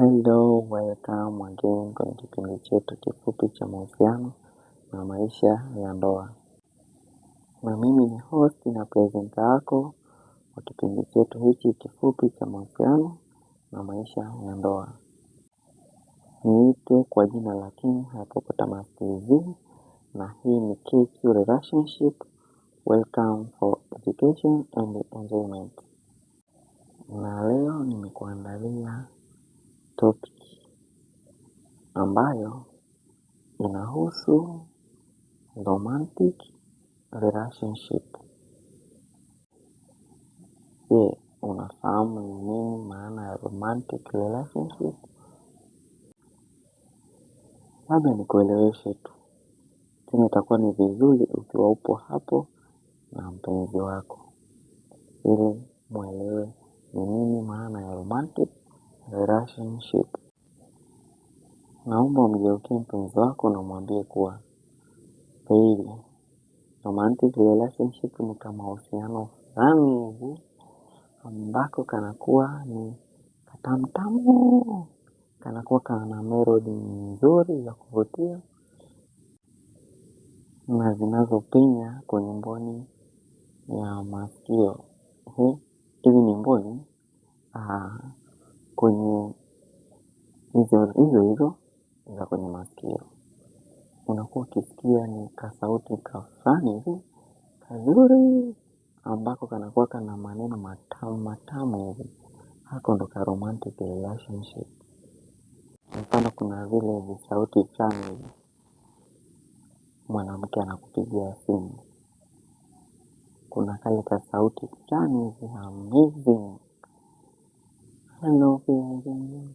Hello, welcome again kwenye kipindi chetu kifupi cha mahusiano na maisha ya ndoa. Na mimi ni host na presenter wako wa kipindi chetu hichi kifupi cha mahusiano na maisha ya ndoa. Niite kwa jina la King Hippopotamus TV, na hii ni KQ Relationship. Welcome for education and enjoyment. Na leo nimekuandalia topic ambayo inahusu romantic relationship. Je, unafahamu ni nini maana ya romantic relationship? Labda nikueleweshe tu, tena itakuwa ni vizuri ukiwa upo hapo na mpenzi wako, ili mwelewe ni nini maana ya romantic relationship. Naomba umgeukie mpenzi wako na umwambie kuwa baby, romantic relationship ni kama uhusiano fulani hivi ambako kanakuwa ni katamtamu, kanakuwa kana melody nzuri za kuvutia na zinazopenya kwenye mboni ya masikio. Hivi ni mboni kwenye hizo hizo hizo za kwenye masikio, unakuwa ukisikia ni kasauti kafani hivi kazuri ambako kanakuwa kana maneno matamu matamu hivi. Hako ndo ka romantic relationship. Mfano kuna vile visauti fulani hivi, mwanamke anakupigia simu, kuna kale kasauti fulani hivi amazing. Hello baby,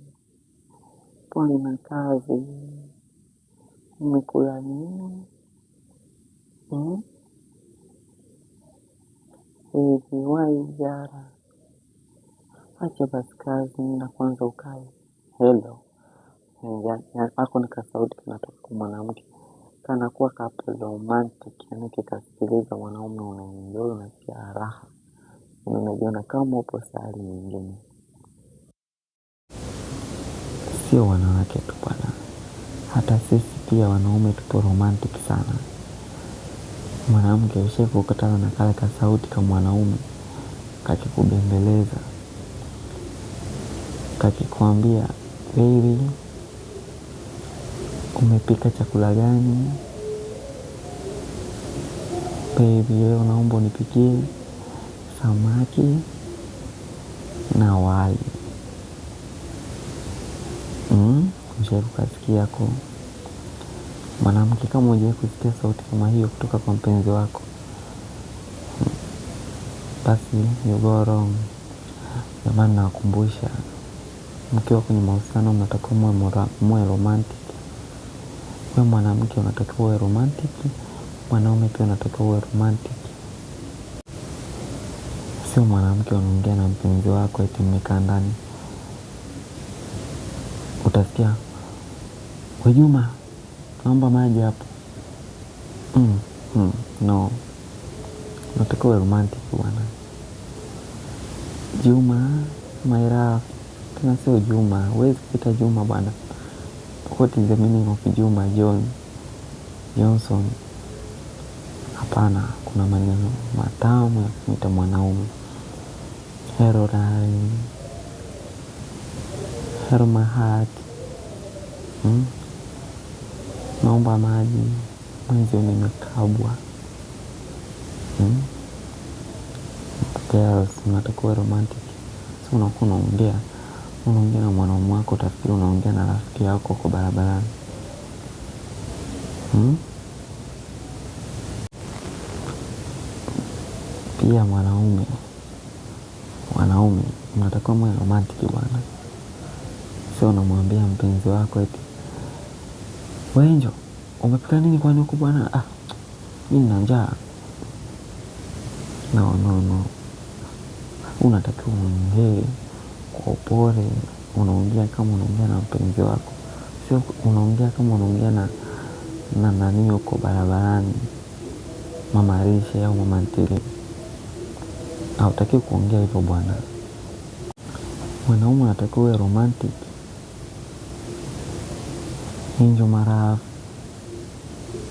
pole na kazi, umekula nini? Hmm? Baby, why jara? Acha basi kazi na kwanza ukae. Hello. Hako ni kasauti kanatoka kwa mwanamke, kanakuwa kapo romantic, yaani kikasikiliza mwanaume unaenjoy, unasikia raha, unajiona kama upo sayari nyingine. Sio wanawake tu bwana, hata sisi pia wanaume tupo romantic sana. Mwanamke ushawahi kukutana na kale kasauti ka mwanaume kakikubembeleza, kakikwambia baby, umepika chakula gani? Baby, leo naomba unipikie samaki na wali. Ushawahi kukasikia ko mwanamke? Kama hujawahi kusikia sauti kama hiyo kutoka kwa mpenzi wako, basi you go wrong. Jamani, nawakumbusha, mkiwa kwenye mahusiano mnatakiwa muwe romantic. We mwanamke unatakiwa uwe romantic, mwanaume pia unatakiwa uwe romantic. Sio mwanamke unaongea na mpenzi wako eti mmekaa ndani, utasikia we Juma, naomba maji hapo. No, unatakiwa uwe romantic bwana. Juma my love, tena sio Juma, huwezi kuita Juma bwana. What is the meaning of Juma? John, Johnson? Hapana, kuna maneno matamu ya kumwita mwanaume. Hello darling, hello my heart. Naomba maji, mwenzio nimekabwa. Girls, mnatakiwa romantic. So unakuwa unaongea na mwanaume wako, utafikiri unaongea na rafiki yako kwa barabarani. Pia wanaume mnatakiwa muwe romantic bwana. Sio unamwambia mpenzi wako eti we Njo, umepika nini kwani huku bwana? Ah, mimi nina njaa. No, no, no. Unatakiwa uongee kwa upole, unaongea kama unaongea na mpenzi wako, sio unaongea kama unaongea na nani huko barabarani, mama lishe au mama ntilie. Hautakiwi kuongea hivyo bwana. Mwanaume anatakiwa uwe romantic. Angel Marafu,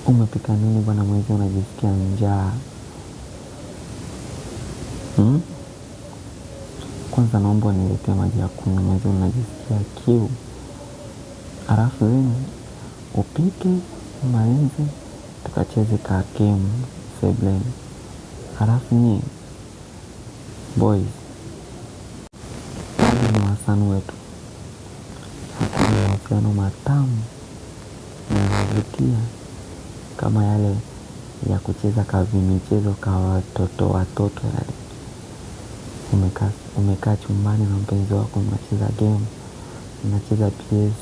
umepika nini bwana mwezi, unajisikia njaa hmm? Kwanza naomba niletee maji ya kunywa, mwezi unajisikia kiu. Halafu then upike umalize, tukacheze ka game sebleni. Halafu nyie boys ni wasani wetu, hakuna mahusiano matamu na yanavutia kama yale ya kucheza kavimichezo ka watoto watoto yale. Umekaa chumbani na mpenzi wako mnacheza game, mnacheza PS,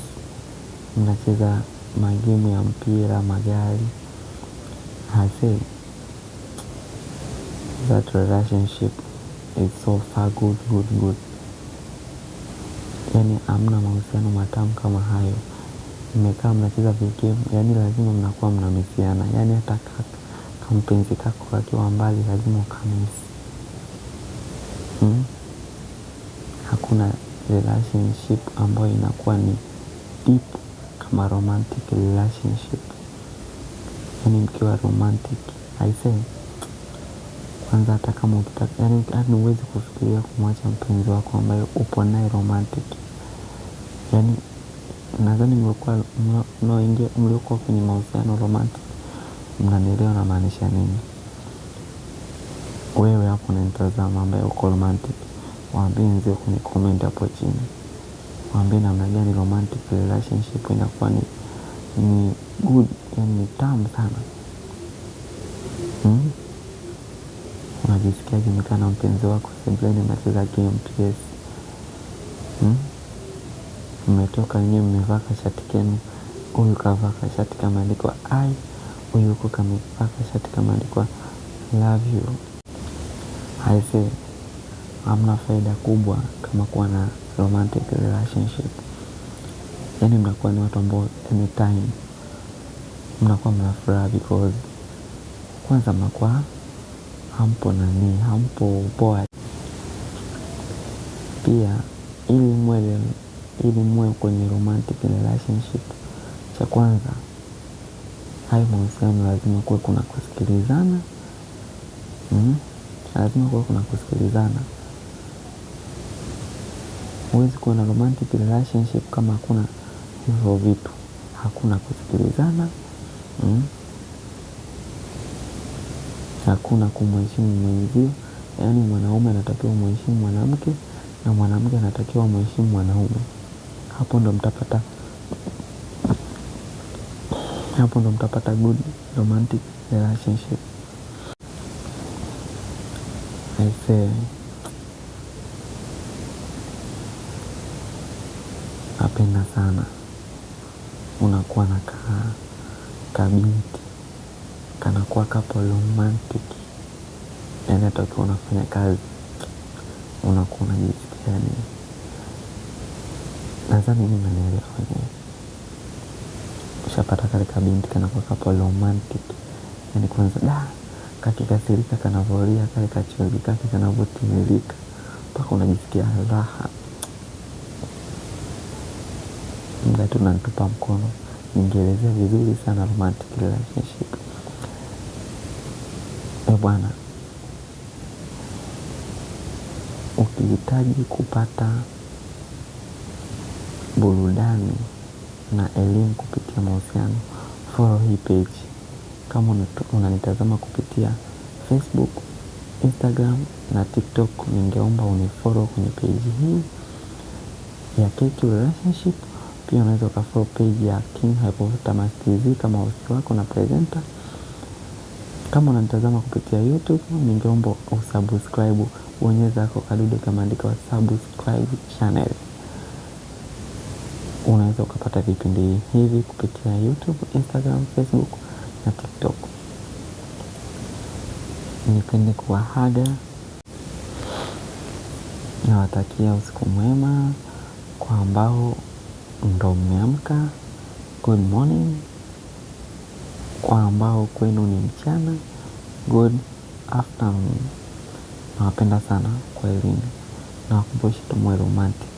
mnacheza magemu ya mpira, magari. Aisee, that relationship is so far good, good, good. Yaani hamna mahusiano matamu kama hayo. Mmekaa mnacheza vigemu, yaani lazima mnakuwa mnamisiana. Yaani hata kampenzi kako kakiwa mbali lazima ukamisi. Hmm? Hakuna relationship ambayo inakuwa ni deep kama romantic relationship. Yaani mkiwa romantic, aisee, kwanza hata kama ukitaka, yaani huwezi kufikiria kumwacha mpenzi wako ambaye upo naye romantic. Yaani nadhani mliokuwa kwenye mahusiano romantic mnanielewa namaanisha nini. Wewe hapo unanitazama ambaye uko romantic, waambie wenzio kwenye comment hapo chini, waambie namna gani romantic relationship inakuwa ni good, yani ni tamu sana. Hmm? Unajisikiaje umekaa na mpenzi wako sebuleni mnacheza game PS? Hmm? Mmetoka wenyewe mmevaa kashati kenu, huyu kavaa kashati kameandikwa I, huyu huko kamevaa kashati kameandikwa love you. Aisee, hamna faida kubwa kama kuwa na romantic relationship. Yaani mnakuwa ni watu ambao anytime mnakuwa mna furaha because kwanza mnakuwa hampo nani, hampo bored. Pia ili muwe kwenye romantic relationship, cha kwanza hayo mahusiano lazima kuwe kuna kusikilizana. Lazima kuwe kuna kusikilizana. Huwezi kuwa na romantic relationship kama hakuna hivyo vitu, hakuna kusikilizana, Hakuna kumheshimu mwenzio. Yaani mwanaume anatakiwa kumheshimu mwanamke na mwanamke anatakiwa kumheshimu mwanaume. Hapo ndo mtapata, hapo ndo mtapata good romantic relationship. Aisee, napenda sana unakuwa na kabinti kanakuwa kapo romantic, yaani hata ukiwa unafanya kazi unakuwa unajisikia ni, nadhani mimi mnanielewa wenyewe. Ushapata kale kabinti kanakuwa kapo romantic, yaani kwanza da kakikasirika kanavolia kale kachozi kake kanavotiririka mpaka unajisikia raha. Muda tu unanitupa mkono, ningeelezea vizuri sana romantic relationship. Bwana, ukihitaji kupata burudani na elimu kupitia mahusiano, follow hii page. Kama unanitazama kupitia Facebook, Instagram na TikTok, ningeomba unifollow kwenye page hii ya KQ Relationship. Pia unaweza ukafollow page ya King Hippopotamus TV kama host wako na presenter. Kama unanitazama kupitia YouTube, ningeomba usubscribe, bonyeza hapo kadude kameandikwa subscribe channel. Unaweza ukapata vipindi hivi kupitia YouTube, Instagram, Facebook na TikTok. Nipende kuwahaga, nawatakia usiku mwema kwa ambao ndo mmeamka, good morning. Kwa ambao kwenu ni mchana, good afternoon. Nawapenda sana kwa elimu. Nawakumbusha tu muwe romantic.